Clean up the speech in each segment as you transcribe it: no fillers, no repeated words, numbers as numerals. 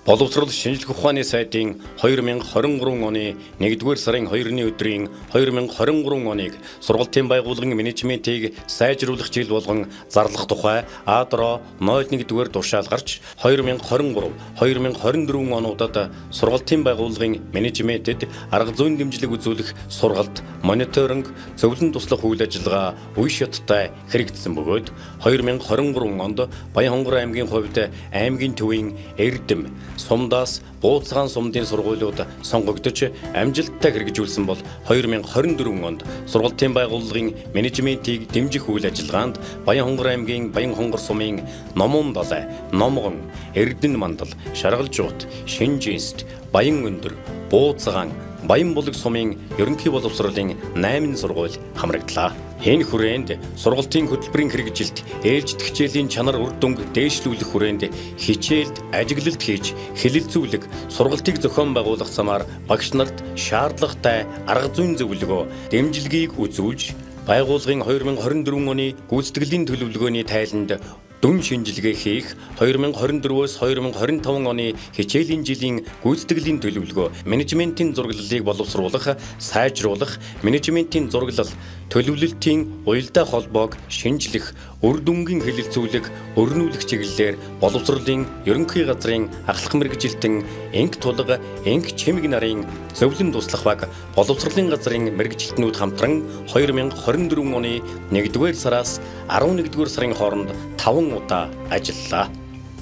Боловсрол шинжлэх ухааны сайдын 2023 оны 1-р сарын 2-ны өдрийн 2023 оныг сургалтын байгууллагын менежментийг сайжруулах жил болгон зарлах тухай АДРО 01-р тушаал гарч 2023, 2024 онуудад сургалтын байгууллагын менежментэд арга зүйн дэмжлэг үзүүлэх сургалт, мониторинг, зөвлөн туслах үйл ажиллагаа үе шаттай хэрэгжсэн бөгөөд 2023 онд Баянхонгор аймгийн хувьд аймгийн төвийн Эрдэм, Сумдаас Бууцгаан сумдын сургуулиуд сонгогдож амжилттай хэрэгжүүлсэн бол 2024 онд сургалтын байгууллагын менежментийг дэмжих үйл ажиллагаанд Баянхонгор аймгийн Баянхонгор сумын Номон далай, Номгон, Эрдэнэ мандал, Шаргалжуут, Шинжинст, Баян өндөр, Бууцгаан, Баян булаг сумын ерөнхий боловсролын 8 сургууль хамрагдлаа. Энэ хүрээнд сургалтын хөтөлбөрийн хэрэгжилт, ээлжит хичээлийн чанар үр дүнг дээшлүүлэх хүрээнд хичээлд ажиглалт хийж, хэлэлцүүлэг, сургалтыг зохион байгуулах замаар багш нарт шаардлагатай арга зүйн зөвлөгөө, дэмжлэгийг үзүүлж, байгууллагын 2024 оны гүйцэтгэлийн төлөвлөгөөний тайланд дүн шинжилгээ хийх, 2024-өөс 2025 оны хичээлийн жилийн гүйцэтгэлийн төлөвлөгөө, менежментийн зураглалыг боловсруулах, сайжруулах, менежментийн зураглал, төлөвлөлтийн уялдаа холбоог шинжлэх, үр дүнгийн хэлэлцүүлэг, өрнүүлэх чиглэлээр боловсролын ерөнхий газрын ахлах мэргэжилтэн Энх тулга, Энх чимэг нарын зөвлөн туслах баг боловсролын газрын мэргэжилтнүүд хамтран 2024 оны 1-р сараас 11-р сарын хооронд 5 удаа ажиллалаа.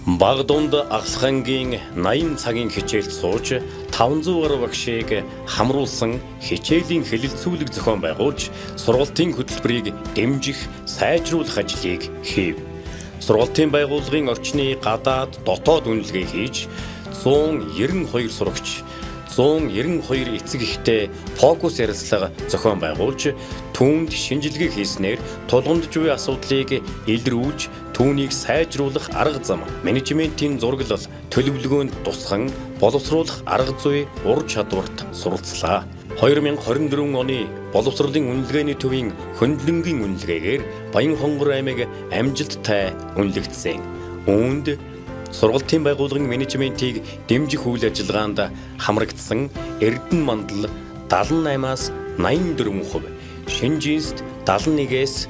Баг дунд ахлах ангийн 80 цагийн хичээлд сууж 500 гаруй багшийг хамруулсан хичээлийн хэлэлцүүлэг зохион байгуулж сургалтын хөтөлбөрийг дэмжих, сайжруулах ажлыг хийв. Сургалтын байгууллагын орчны гадаад дотоод үнэлгээ хийж 192 сурагч, 192 эцэг эхтэй фокус ярилцлага зохион байгуулж түүнд шинжилгээ хийснээр тулгамдж буй асуудлыг илрүүлж түүнийг сайжруулах арга зам, менежментийн зураглал, төлөвлөгөөнд тусган боловсруулах арга зүй ур чадварт суралцлаа. 2024 оны боловсролын үнэлгээний төвийн хөндлөнгийн үнэлгээгээр Баянхонгор аймаг амжилттай үнэлэгдсэн. Үүнд сургалтын байгууллагын менежментийг дэмжих үйл ажиллагаанд хамрагдсан Эрдэнэ мандал 78-аас 84%, Шинжинст 71-ээс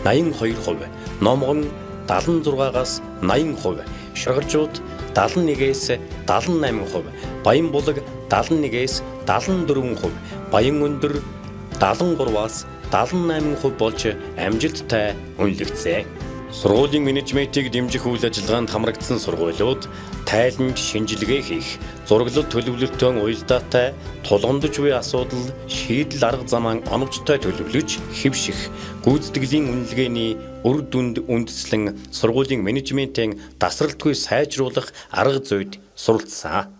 82%, Номгон 76-аас 80%, Шаргалжууд 71-ээс 78%, Баян булаг 71-ээс 74%, Баян өндөр 73-аас 78% болж амжилттай үнэлэгдсэн. Сургуулийн менежментийг дэмжих үйл ажиллагаанд хамрагдсан сургуулиуд тайланд шинжилгээ хийх, зураглал төлөвлөлтөөн уялдаатай тулгамдж буй асуудал шийдэл арга замаа оновчтой төлөвлөж хэвших, гүйцэтгэлийн үнэлгээний үр дүнд үндэслэн сургуулийн менежментийн дасралтгүй сайжруулах арга зүйд суралцсан.